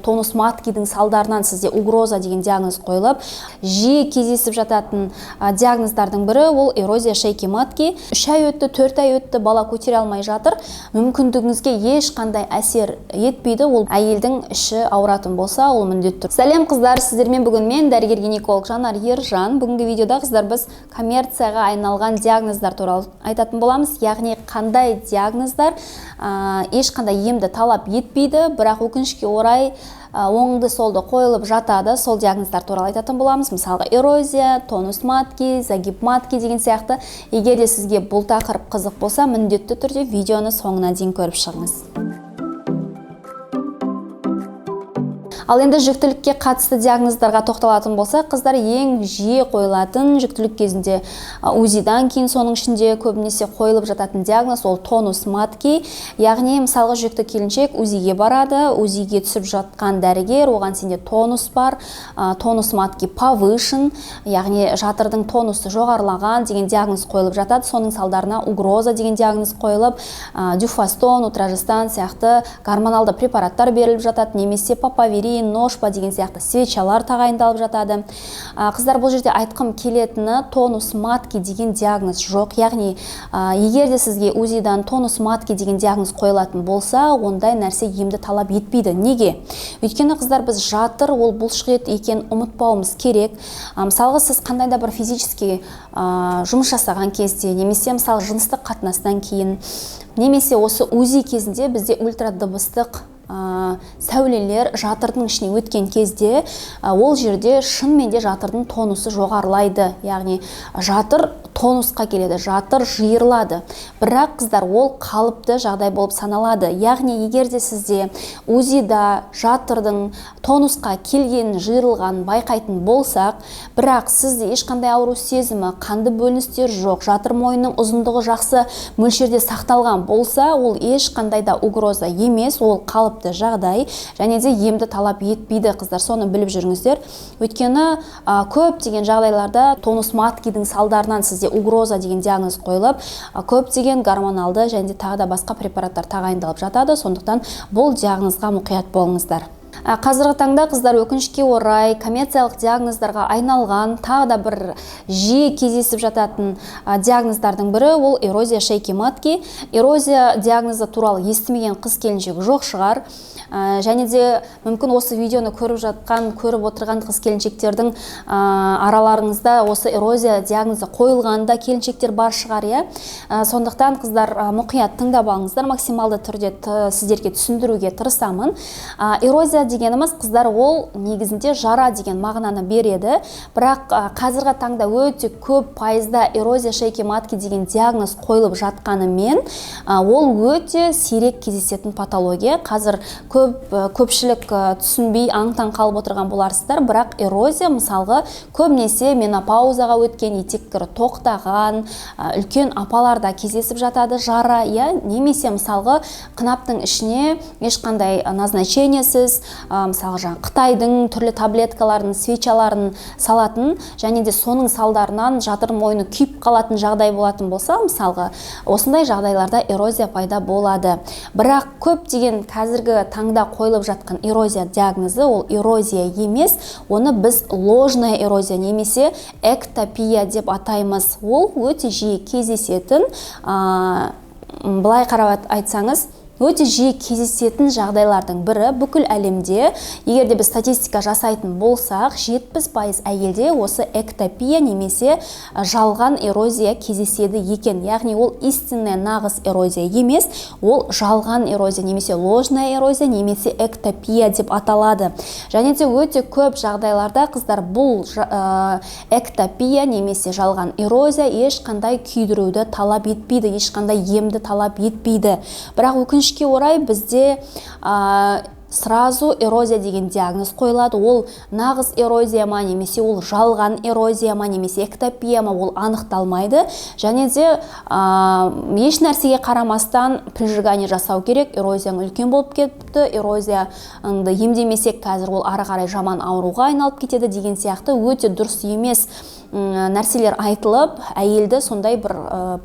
Тонус маткидің салдарынан сізде угроза деген диагноз қойылып, жиі кездесіп жататын диагноздардың бірі ол эрозия шейки матки. 3 ай өтті, 4 ай өтті, бала көтере алмай жатыр. Мүмкіндігіңізге ешқандай әсер етпейді. Ол әйелдің іші ауыратын болса, ол міндетті түрде. Сәлем қыздар, сіздермен бүгін мен дәрігер гинеколог Жанар Ержан. Бүгінгі видеода қыздар біз коммерцияға айналған диагноздар туралы айтатын боламыз. Яғни қандай диагноздар ешқандай емді талап етпейді, бірақ өкінішке орай оңды солды қойылып жатады. Сол диагноздар туралы айтатын боламыз. Мысалға эрозия, тонус матки, загиб матки деген сияқты. Егер де сізге бұл тақырып қызық болса, міндетті түрде видеоны соңына дейін көріп шығыңыз. Ал енді жүктілікке қатысты диагноздарға тоқталатын болсақ, қыздар, ең жиі қойылатын жүктілік кезінде УЗИ-дан кейін соның ішінде көбінесе қойылып жататын диагноз ол тонус матки. Яғни мысалға жүкті келіншек УЗИ-ге барады, УЗИ-ге түсіп жатқан дәрігер оған сенде тонус бар, тонус матки повышен, яғни жатырдың тонусы жоғарылаған деген диагноз қойылып жатады. Соның салдарына угроза деген диагноз қойылып, дюфастон, утрожестан сияқты гормоналды препараттар беріліп жатады, немесе папаверин, ношпа деген сияқты свечалар тағайындалып жатады. Қыздар, бұл жерде айтқым келетіні, тонус матки деген диагноз жоқ. Яғни егер де сізге УЗИ-дан тонус матки деген диагноз қойылатын болса, ондай нәрсе емді талап етпейді. Неге? Өйткені қыздар, біз жатыр ол бұлшық ет екенін ұмытпауымыз керек. Мысалға сіз қандай да бір физический жұмыс жасаған кезде, немесе мысалы жыныстық қатынастан кейін, немесе осы УЗИ кезінде бізде ультрадыбыстық сәулелер жатырдың ішіне өткен кезде, ол жерде шынымен де жатырдың тонусы жоғарылайды. Яғни жатыр тонусқа келеді, жатыр жиырылады. Бірақ қыздар, ол қалыпты жағдай болып саналады. Яғни егер де сізде УЗИ-да жатырдың тонусқа келгенін, жиырылғанын байқайтын болсақ, бірақ сізде ешқандай ауру сезімі, қанды бөліністер жоқ, жатыр мойнының ұзындығы жақсы мөлшерде сақталған болса, ол ешқандай да угроза емес, ол қалыпты жағдай және де емді талап етпейді. Қыздар, соны біліп жүріңіздер. Өйткені көптеген жағдайларда тонус маткидің салдарынан сізде угроза деген диагноз қойылып, көптеген гормоналды және де тағы да басқа препараттар тағайындалып жатады. Сондықтан бұл диагнозға мұқият болыңыздар. Қазіргі таңда қыздар, өкінішке орай коммерциялық диагноздарға айналған тағы да бір жиі кездесіп жататын диагноздардың бірі ол эрозия шейки матки. Эрозия диагнозы туралы естімеген қыз келіншек жоқ шығар. Және де мүмкін осы видеоны көріп жатқан, көріп отырған қыз келіншектердің араларыңызда осы эрозия диагнозы қойылған да келіншектер бар шығар, иә? Сондықтан қыздар, мұқият тыңдап алыңыздар, максималды түрде сіздерге түсіндіруге тырысамын. Эрозия дегеніміз, қыздар, ол негізінде жара деген мағынаны береді. Бірақ қазіргі таңда өте көп пайызда эрозия шейки матки деген диагноз қойылып жатқанымен, ол өте сирек кездесетін патология. Қазір көпшілік түсінбей аң-таң қалып отырған боларсыздар. Бірақ эрозия мысалға көбінесе менопаузаға өткен, етеккірі тоқтаған, үлкен апаларда кездесіп жатады жара, иә? Немесе мысалға қынаптың ішіне ешқандай назначениесіз, мысалға жаңа Қытайдың түрлі таблеткаларын, свечаларын салатын және де соның салдарынан жатыр мойны күйіп қалатын жағдай болатын болса, мысалға осындай жағдайларда эрозия пайда болады. Бірақ көптеген қазіргі таңда қойылып жатқан эрозия диагнозы ол эрозия емес, оны біз ложная эрозия немесе эктопия деп атаймыз. Ол өте жиі кездесетін, былай қарап айтсаңыз, өте жиі кездесетін жағдайлардың бірі бүкіл әлемде. Егер де біз статистика жасайтын болсақ, 70% әйелде осы эктопия немесе жалған эрозия кездеседі екен. Яғни ол истинная, нағыз эрозия емес, ол жалған эрозия немесе ложная эрозия немесе эктопия деп аталады. Және де өте көп жағдайларда, қыздар, бұл эктопия немесе жалған эрозия ешқандай күйдіруді талап етпейді, ешқандай емді талап етпейді. Бірақ өкінішке орай бізде сразу эрозия деген диагноз қойылады. Ол нағыз эрозия ма, немесе ол жалған эрозия ма, немесе эктопия ма, ол анықталмайды. Және де еш нәрсеге қарамастан прижигание жасау керек, эрозияң үлкен болып кетті, эрозияңды емдемесек қазір ол ары қарай жаман ауруға айналып кетеді деген сияқты өте дұрыс емес нәрселер айтылып, әйелді сондай бір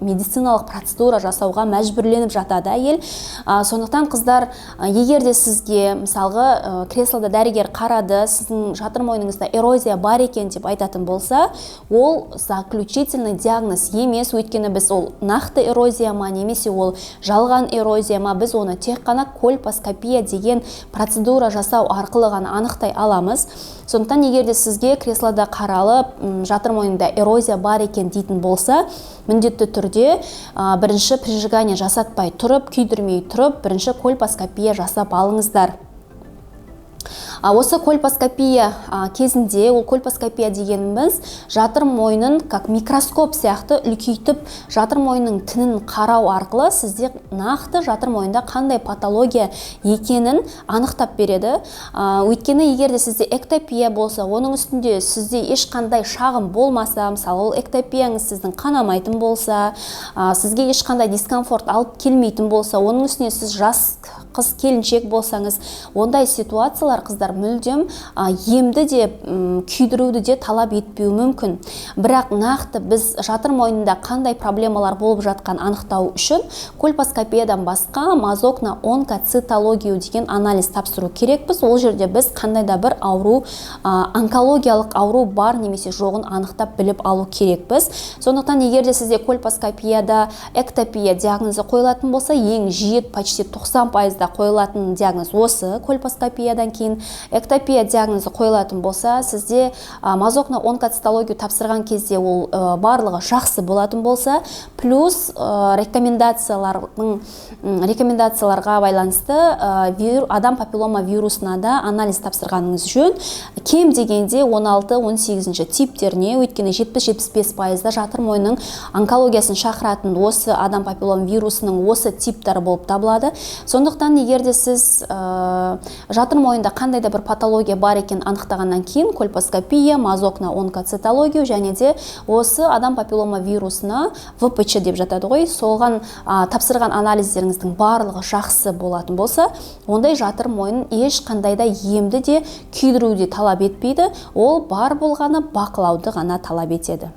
медициналық процедура жасауға мәжбүрленіп жатады әйел. Сондықтан, қыздар, егер де сізге, мысалғы, креслода дәрігер қарады, сіздің жатыр мойныңызда эрозия бар екен деп айтатын болса, ол заключительный диагноз емес, өйткені біз ол нақты эрозия ма немесе ол жалған эрозия ма, біз оны тек қана кольпоскопия деген процедура жасау арқылы ғана анықтай аламыз. Сондықтан егер де сізге креслода қаралып, жатыр мойнында эрозия бар екен дейтін болса, міндетті түрде бірінші прижигание жасатпай тұрып, күйдірмей тұрып, бірінші кольпоскопия жасап алыңыздар. Осы кольпоскопия кезінде, ол кольпоскопия дегеніміз жатыр мойнын как микроскоп сияқты үлкейтіп, жатыр мойнының тінін қарау арқылы сізде нақты жатыр мойнында қандай патология екенін анықтап береді. Өйткені егер де сізде эктопия болса, оның үстінде сізде ешқандай шағым болмаса, мысалы, ол эктопияңыз сіздің қанамайтын болса, сізге ешқандай дискомфорт алып келмейтін болса, оның үстіне сіз жас қыз келіншек болсаңыз, ондай ситуациялар, қыздар, мүлдем емді де, күйдіруді де талап етпеуі мүмкін. Бірақ нақты біз жатыр мойнында қандай проблемалар болып жатқан анықтау үшін кольпоскопиядан басқа мазок на онкоцитологию деген анализ тапсыру керекпіз. Ол жерде біз қандай да бір ауру, онкологиялық ауру бар немесе жоғын анықтап біліп алу керекпіз. Сондықтан егер де сізде кольпоскопияда эктопия диагнозы қойылатын болса, ең жиі, почти 90%-да қойылатын диагноз осы кольпоскопиядан кейін эктопия диагнозы қойылатын болса, сізде мазок на онкоцитологию тапсырған кезде ол барлығы жақсы болатын болса, плюс рекомендацияларға байланысты адам папиллома вирусына да анализ тапсырғаныңыз жөн, кем дегенде 16-18 типтеріне, өйткені 70-75%-да жатыр мойнының онкологиясын шақыратын осы адам папиллома вирусының осы типтері болып табылады. Сондықтан егер де сіз жатыр мойнында қандай да бір патология бар екенін анықтағаннан кейін кольпоскопия, мазок на онкоцитологию және де осы адам папиллома вирусына, ВПЧ деп жатады ғой, соған тапсырған анализдеріңіздің барлығы жақсы болатын болса, ондай жатыр мойнын ешқандай да емді де, күйдіруді де талап етпейді, ол бар болғаны бақылауды ғана талап етеді.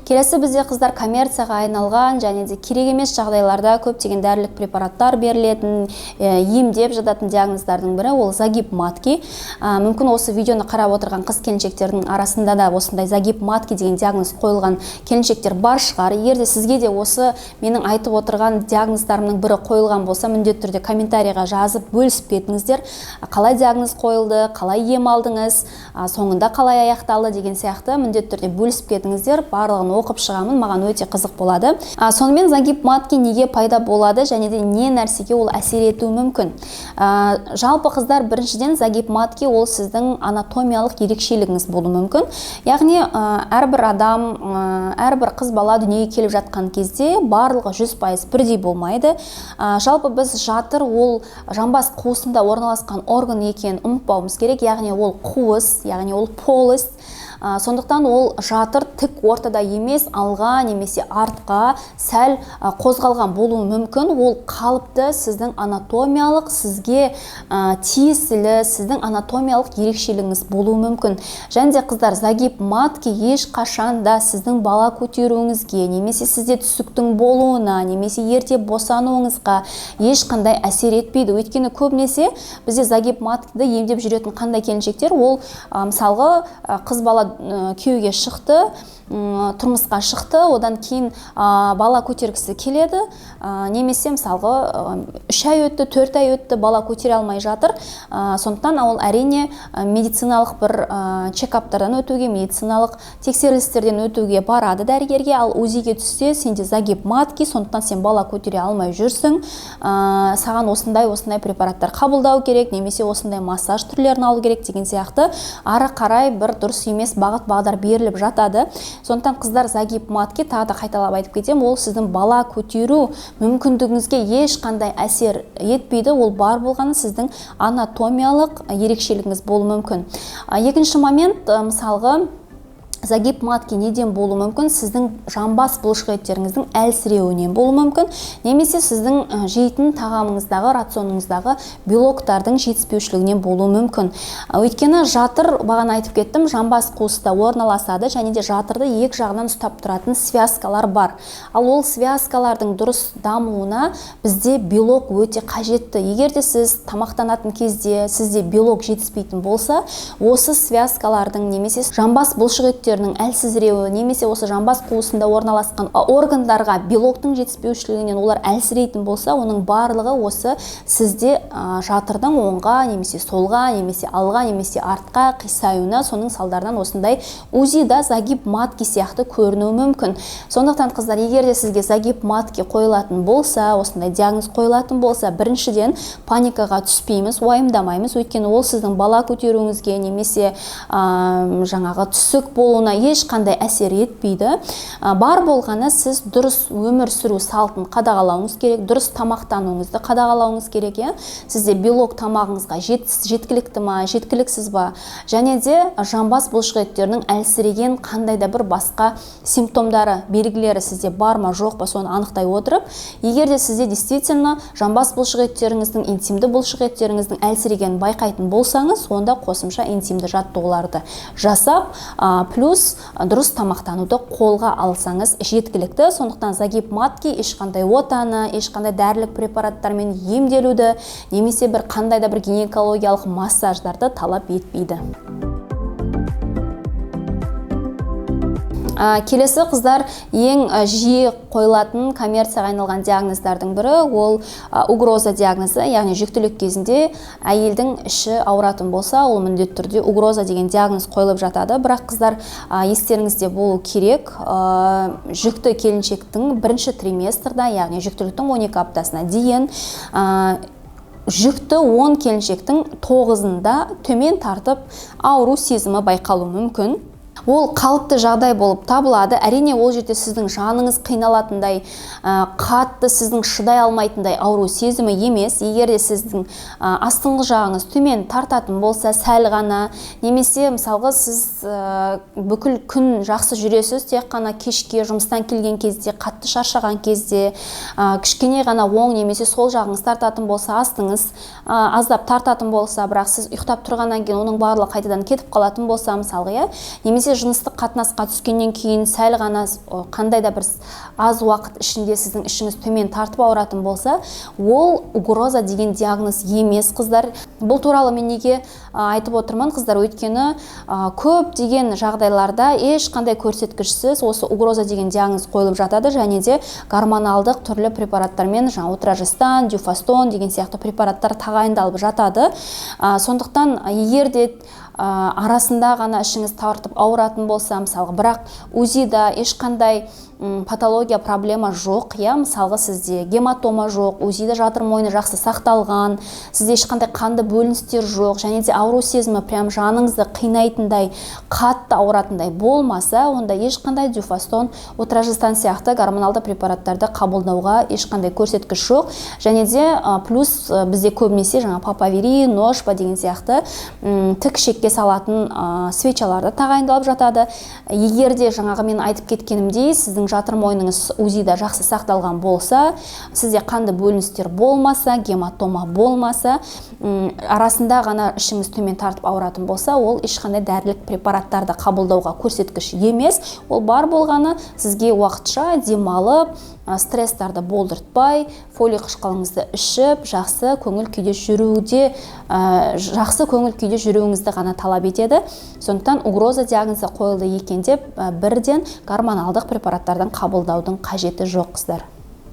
Келесі бізде, қыздар, коммерцияға айналған және де керек емес жағдайларда көптеген дәрілік препараттар берілетін, емдеп жататын диагноздардың бірі ол загиб матки. Мүмкін, осы видеоны қарап отырған қыз келіншектердің арасында да осындай загиб матки деген диагноз қойылған келіншектер бар шығар. Егер де сізге де осы менің айтып отырған диагноздарымның бірі қойылған болса, міндетті түрде комментарийға жазып, бөлісіп кетіңіздер: қалай диагноз қойылды, қалай ем алдыңыз, соңында қалай аяқталды деген сияқты міндетті түрде бөлісіп кетіңіздер. Барлығын оқып шығамын, маған өте қызық болады. Сонымен, загиб матки неге пайда болады және де не нәрсеге ол әсер етуі мүмкін? Жалпы, қыздар, біріншіден, загиб матки ол сіздің анатомиялық ерекшелігіңіз болуы мүмкін. Яғни әрбір адам, әрбір қыз бала дүниеге келіп жатқан кезде барлығы 100% бірдей болмайды. Жалпы біз жатыр ол жамбас қуысында орналасқан орган екенін ұмытпауымыз керек, яғни ол қуыс, яғни ол полость. Сондықтан ол жатыр тік ортада емес, алға немесе артқа сәл қозғалған болуы мүмкін. Ол қалыпты, сіздің анатомиялық, сізге тиесілі, сіздің анатомиялық ерекшелігіңіз болуы мүмкін. Және де, қыздар, загиб матки ешқашан да сіздің бала көтеруіңізге немесе сізде түсіктің болуына немесе ерте босануыңызға ешқандай әсер етпейді. Өйткені көбінесе бізде загиб маткиді емдеп жүретін қандай келіншектер ол, мысалға, қыз бала күйеуге шықты, тұрмысқа шықты, одан кейін бала көтергісі келеді, немесе, мысалға, 3 ай өтті, 4 ай өтті, бала көтере алмай жатыр. Сондықтан ол, әрине, медициналық бір чекаптардан өтуге, медициналық тексерілістерден өтуге барады дәрігерге. Ал УЗИге түссе, сенде загиб матки, сондықтан сен бала көтере алмай жүрсің, саған осындай осындай препараттар қабылдау керек немесе осындай массаж түрлерін алу керек деген сияқты ары қарай бір дұрыс емес бағыт бағдар беріліп жатады. Сондықтан, қыздар, загиб матки, тағы да қайталап айтып кетемін, ол сіздің бала көтеру мүмкіндігіңізге ешқандай әсер етпейді, ол бар болғаны сіздің анатомиялық ерекшелігіңіз болуы мүмкін. Екінші момент, мысалға, Загиб матки неден болуы мүмкін? Сіздің жамбас бұлшық еттеріңіздің әлсіреуінен болуы мүмкін, немесе сіздің жейтін тағамыңыздағы, рационыңыздағы белоктардың жетіспеушілігінен болуы мүмкін. Өйткені жатыр, бағана айтып кеттім, жамбас қуыста орналасады және де жатырды екі жағынан ұстап тұратын связкалар бар. Ал ол связкалардың дұрыс дамуына бізде белок өте қажетті. Егер де сіз тамақтанатын кезде сізде белок жетіспейтін болса, осы связкалардың немесе жамбас бұлшық еттерінің әлсізіреуі, немесе осы жамбас қуысында орналасқан органдарға белоктың жетіспеушілігінен олар әлсірейтін болса, оның барлығы осы сізде жатырдың оңға немесе солға немесе алға немесе артқа қисаюына, соның салдарынан осындай УЗИда загиб матки сияқты көрінуі мүмкін. Сондықтан, қыздар, егер де сізге загиб матки қойылатын болса, осындай диагноз қойылатын болса, біріншіден, паникаға түспейміз, уайымдамаймыз, өйткені ол сіздің бала көтеруіңізге немесе жаңағы түсік болуына ешқандай әсер етпейді. Бар болғаны, сіз дұрыс өмір сүру салтын қадағалауыңыз керек, дұрыс тамақтануыңызды қадағалауыңыз керек, иә. Сізде белок тамағыңызға жеткілікті ма, жеткіліксіз ба, және де жамбас бұлшық еттерінің әлсіреген қандай да бір басқа симптомдары, белгілері сізде бар ма, жоқ па, соны анықтай отырып, егер де сізде действительно жамбас бұлшық еттеріңіздің, интимді бұлшық еттеріңіздің әлсірегенін байқайтын болсаңыз, онда қосымша интимді жаттығуларды жасап, плюс дұрыс тамақтануды қолға алсаңыз, жеткілікті. Сондықтан загиб матки ешқандай отаны, ешқандай дәрілік препараттармен емделуді немесе бір қандай да бір гинекологиялық массаждарды талап етпейді. Келесі, қыздар, ең жиі қойылатын коммерцияға айналған диагноздардың бірі ол угроза диагнозы, яғни жүктілік кезінде әйелдің іші ауыратын болса, ол міндетті түрде угроза деген диагноз қойылып жатады. Бірақ, қыздар, естеріңізде болу керек, жүкті келіншектің бірінші триместрда, яғни жүктіліктің 12 аптасына дейін жүкті 10 келіншектің 9-ында төмен тартып ауру сезімі байқалуы мүмкін. Ол қалыпты жағдай болып табылады. Әрине, ол жерде сіздің жаныңыз қиналатындай, қатты сіздің шыдай алмайтындай ауру сезімі емес. Егер де сіздің астыңғы жағыңыз төмен тартатын болса сәл ғана, немесе мысалға сіз бүкіл күн жақсы жүресіз, тек қана кешке жұмыстан келген кезде, қатты шаршаған кезде кішкене ғана оң немесе сол жағыңыз тартатын болса, астыңыз аздап тартатын болса, бірақ сіз ұйықтап тұрғаннан кейін оның барлығы қайтадан кетіп қалатын болса, мысалға, иә, немесе жыныстық қатынасқа түскеннен кейін сәл ғана қандай да бір аз уақыт ішінде сіздің ішіңіз төмен тартып ауыратын болса, ол угроза деген диагноз емес, қыздар. Бұл туралы мен неге айтып отырмын, қыздар? Өйткені көптеген жағдайларда ешқандай көрсеткішсіз осы угроза деген диагноз қойылып жатады және де гормоналдық түрлі препараттармен, жаңа утрожестан, дюфастон деген сияқты препараттар тағайындалып жатады. Сондықтан егер де арасында ғана ішіңіз тартып ауыратын болса, мысалға, бірақ УЗИда ешқандай патология, проблема жоқ, иә, мысалға, сізде гематома жоқ, УЗИда жатыр мойны жақсы сақталған, сізде ешқандай қанды бөліністер жоқ және де ауру сезімі прям жаныңызды қинайтындай, қатты ауыратындай болмаса, онда ешқандай дюфастон, утрожестан сияқты гормоналды препараттарды қабылдауға ешқандай көрсеткіш жоқ. Және де плюс бізде көбінесе жаңа папаверин, ношпа деген сияқты тік ішекке салатын свечаларды тағайындалып жатады. Егер де жаңағы мен айтып кеткенімдей, сіздің жатыр мойныңыз УЗИда жақсы сақталған болса, сізде қанды бөліністер болмаса, гематома болмаса, арасында ғана ішіңіз төмен тартып ауыратын болса, ол ешқандай дәрілік препараттарды қабылдауға көрсеткіш емес. Ол бар болғаны сізге уақытша демалып, стресстарды болдыртпай, фолий қышқылыңызды ішіп, жақсы көңіл күйде жүруіңізді ғана талап етеді. Сондықтан угроза диагнозы қойылды екен деп бірден гормоналдық препараттардан қабылдаудың қажеті жоқ, қыздар.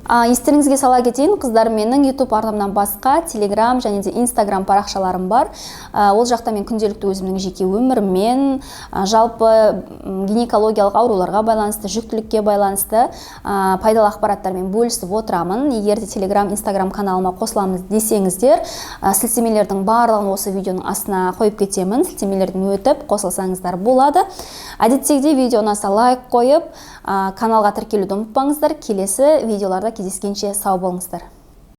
Естеріңізге сала кетейін, қыздар, менің YouTube арнамнан басқа Telegram және де Instagram парақшаларым бар. Ол жақта мен күнделікті өзімнің жеке өміріммен, жалпы гинекологиялық ауруларға байланысты, жүктілікке байланысты пайдалы ақпараттармен бөлісіп отырамын. Егер де Telegram, Instagram каналыма қосыламыз десеңіздер, сілтемелердің барлығын осы видеоның астына қойып кетемін. Сілтемелерден өтіп қосылсаңыздар болады. Әдеттегідей видео ұнаса лайк қойып, каналға тіркелуді ұмытпаңыздар. Келесі видеоларда кездескенше сау болыңыздар.